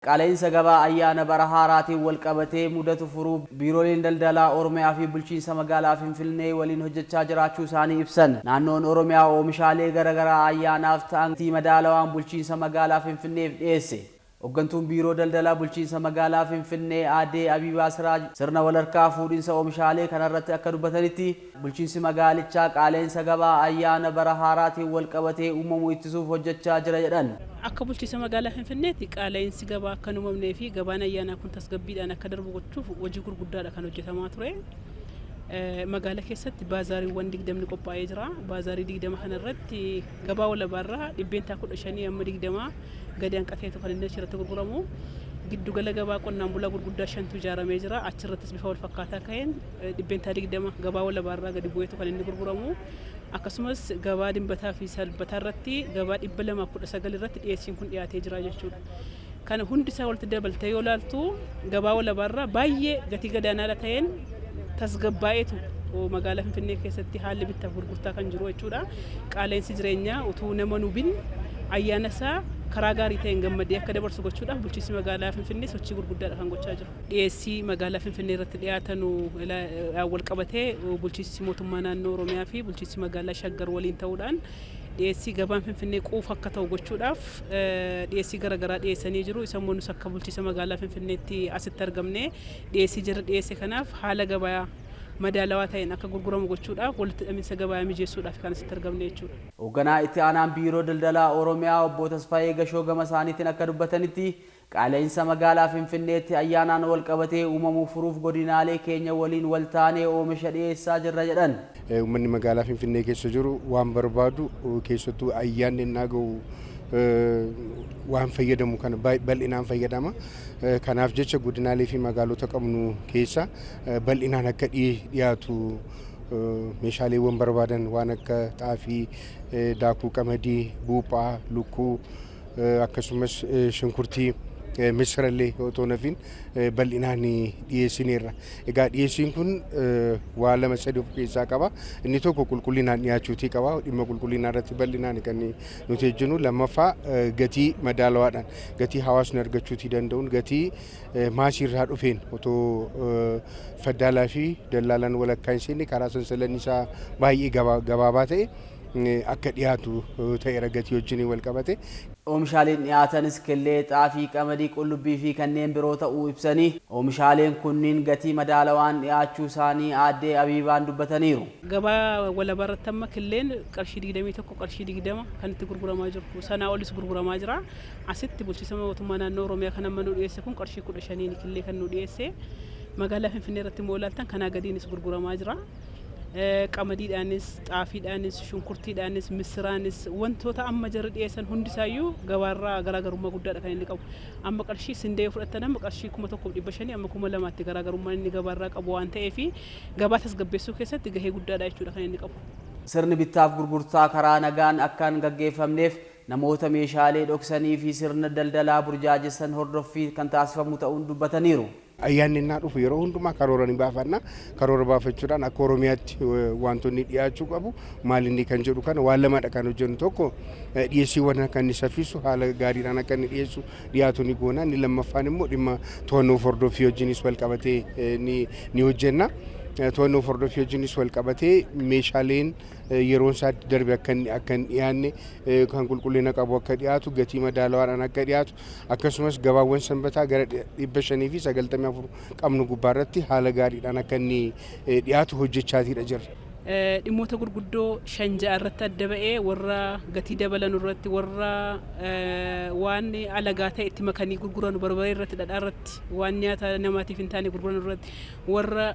Qaala'insa gabaa ayyaana bara haaraatiin wal qabatee mudatu furuu biirooleen daldalaa Oromiyaa fi bulchiinsa magaalaa Finfinnee waliin hojjechaa jiraachuu isaanii ibsan. Naannoon Oromiyaa oomishaalee garaagaraa ayyaanaaf ta'an gatii madaalawaan bulchiinsa magaalaa Finfinneef dhiyeesse. Hooggantuun biiroo daldalaa bulchiinsa magaalaa Finfinnee Aadde Abiibaa Siraaj sirna walharkaa fuudhinsa oomishaalee kanarratti akka dubbatanitti, bulchiinsi magaalichaa qaala'insa gabaa ayyaana bara haaraatiin wal qabatee uumamu ittisuuf hojjechaa jira jedhan. Akka bulchiinsa magaalaa Finfinneetti qaala'insi gabaa akka hin uumamnee fi gabaan ayyaanaa kun tasgabbiidhaan akka darbu gochuuf hojii gurguddaadha kan hojjetamaa ture. Magaala keessatti baazaariiwwan 20 qophaa'ee jira. Baazaarii 20 kanarratti gabaa walabaarraa 15% amma 20 gadi hanqateetu kan inni achirratti gurguramu. Giddugala gabaa qonnaan bulaa gurguddaa shantu ijaaramee jira. Achirrattis bifa wal fakkaataa ka'een 20% gabaa walabaarraa gadi bu'eetu kan inni gurguramu. Akkasumas gabaa Dimbataa fi Sanbataa irratti gabaa 219 irratti dhiyeessiin kun dhiyaatee jira jechuudha. Kana hundi isaa walitti dabaltee yoo ilaaltu, gabaa walabaarraa baay'ee gatii gadaanaa ta'een tasgabbaa'eetu magaalaa Finfinnee keessatti haalli bittaaf gurgurtaa kan jiru jechuudha. Qaala'insi jireenyaa utuu nama hubin ayyaana isaa karaa gaarii ta'een gammadee akka dabarsu gochuudhaaf bulchiinsi magaalaa Finfinnee sochii gurguddaadha kan gochaa jiru. Dhiyeessii magaalaa Finfinnee irratti dhiyaatan wal qabatee bulchiinsi mootummaa naannoo Oromiyaa fi bulchiinsi magaalaa Shaggar waliin ta'uudhaan dhiyeessii gabaan Finfinnee quufa akka ta'u gochuudhaaf dhiyeessii garaagaraa dhiyeessanii jiru. Isa immoo nus akka bulchiinsa magaalaa Finfinneetti asitti argamne dhiyeessii jira dhiyeesse kanaaf haala gabaa madaalawaa ta'een akka gurguramu gochuudhaaf, walitti hidhaminsa gabaa mijeessuudhaaf kan asitti argamne jechuudha. Hoogganaa itti aanaan biiroo daldalaa Oromiyaa obbo Tasfaayee Gashoo gama isaaniitiin akka dubbatanitti, qaala'insa magaalaa Finfinneetti ayyaanaan wal qabatee uumamuu furuuf godinaalee keenya waliin wal taanee oomisha dhiyeessaa jirra jedhan. Uummanni magaalaa Finfinnee keessa jiru waan barbaadu, keessattuu ayyaanni innaa gahu waan fayyadamu kana bal'inaan fayyadama. Kanaaf jecha godinaalee fi magaalota qabnu keessa bal'inaan akka dhiyaatu meeshaaleewwan barbaadan waan akka xaafii, daakuu qamadii, buuphaa, lukkuu, akkasumas shunkurtii, misirallee otoo nafin bal'inaan dhiyeessineerra. Egaa dhiyeessiin kun waa lama sadi of keessaa qaba. Inni tokko qulqullinaan dhiyaachuutii qaba. Dhimma qulqullinaa irratti bal'inaan kan nuti hojjennu. Lammaffaa, gatii madaalawaadhaan, gatii hawaasni argachuutii danda'uun, gatii maasii irraa dhufeen, otoo faddaalaa fi dallaalaan walakkaa hin seenne, karaa sansalanni isaa baay'ee gabaabaa ta'e akka dhiyaatu ta'eera gatii wajjin wal qabate. Oomishaaleen dhiyaatanis killee, xaafii, qamadii, qullubbii fi kanneen biroo ta'uu ibsanii, oomishaaleen kunniin gatii madaalawaan dhiyaachuu isaanii aaddee Abiibaan dubbataniiru. Gabaa walabaa irratti amma killeen qarshii 21, qarshii 20 kan itti gurguramaa jiru. Sanaa olis gurguramaa jira. Asitti bulchiinsa mootummaa naannoo Oromiyaa kan amma nu dhiyeesse kun qarshii 15n killee kan nu dhiyeesse. Magaalaa Finfinnee irratti immoo ilaaltan kanaa gadiinis gurguramaa jira. Qamadiidhaanis, xaafiidhaanis, shunkurtiidhaanis, misiraanis, wantoota amma jarri dhiyeessan hundisaayyuu gabaarraa garaagarummaa guddaadha kan inni qabu. Amma qarshii sindee yoo fudhattan, amma qarshii 1500 amma 2000tti garaagarummaan inni gabaarraa qabu waan ta'eef, gabaa tasgabbeessuu keessatti gahee guddaadha jechuudha kan inni qabu. Sirni bittaaf gurgurtaa karaa nagaan akka hin gaggeeffamneef namoota meeshaalee dhoksanii fi sirna daldalaa burjaajessan hordoffii kan taasifamu ta'uun dubbataniiru. Ayyaanni innaa dhufu yeroo hundumaa karoora ni baafanna. Karoora baafachuudhaan akka Oromiyaatti wantoonni dhiyaachuu qabu maal inni kan jedhu kana waan lamadha kan hojjennu. Tokko, dhiyeessiiwwan akka inni saffisu, haala gaariidhaan akka inni dhiyeessu dhiyaatu ni goona. Inni lammaffaan immoo dhimma to'annoo hordoffii wajjinis wal qabatee ni hojjenna. To'annoo hordoffii wajjinis wal qabatee meeshaaleen yeroon isaa darbe akka hin dhiyaanne, kan qulqullina qabu akka dhiyaatu, gatii madaalawaadhaan akka dhiyaatu, akkasumas gabaawwan sanbataa gara 594 qabnu gubbaarratti haala gaariidhaan akka inni dhiyaatu hojjechaatiidha jirra. Dhimmoota gurguddoo shan ja'a irratti adda ba'ee warra gatii dabalan irratti, warra waan alagaa ta'e itti makanii gurguran, barbaree irratti, dhadhaa irratti, waan nyaata namaatiif hin taane gurguran irratti, warra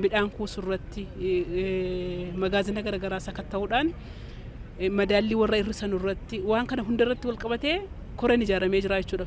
midhaan kuusu irratti, magaazina garaagaraa sakatta'uudhaan madaallii warra hir'isan irratti, waan kana hunda irratti wal qabatee koreen ijaaramee jira jechuudha.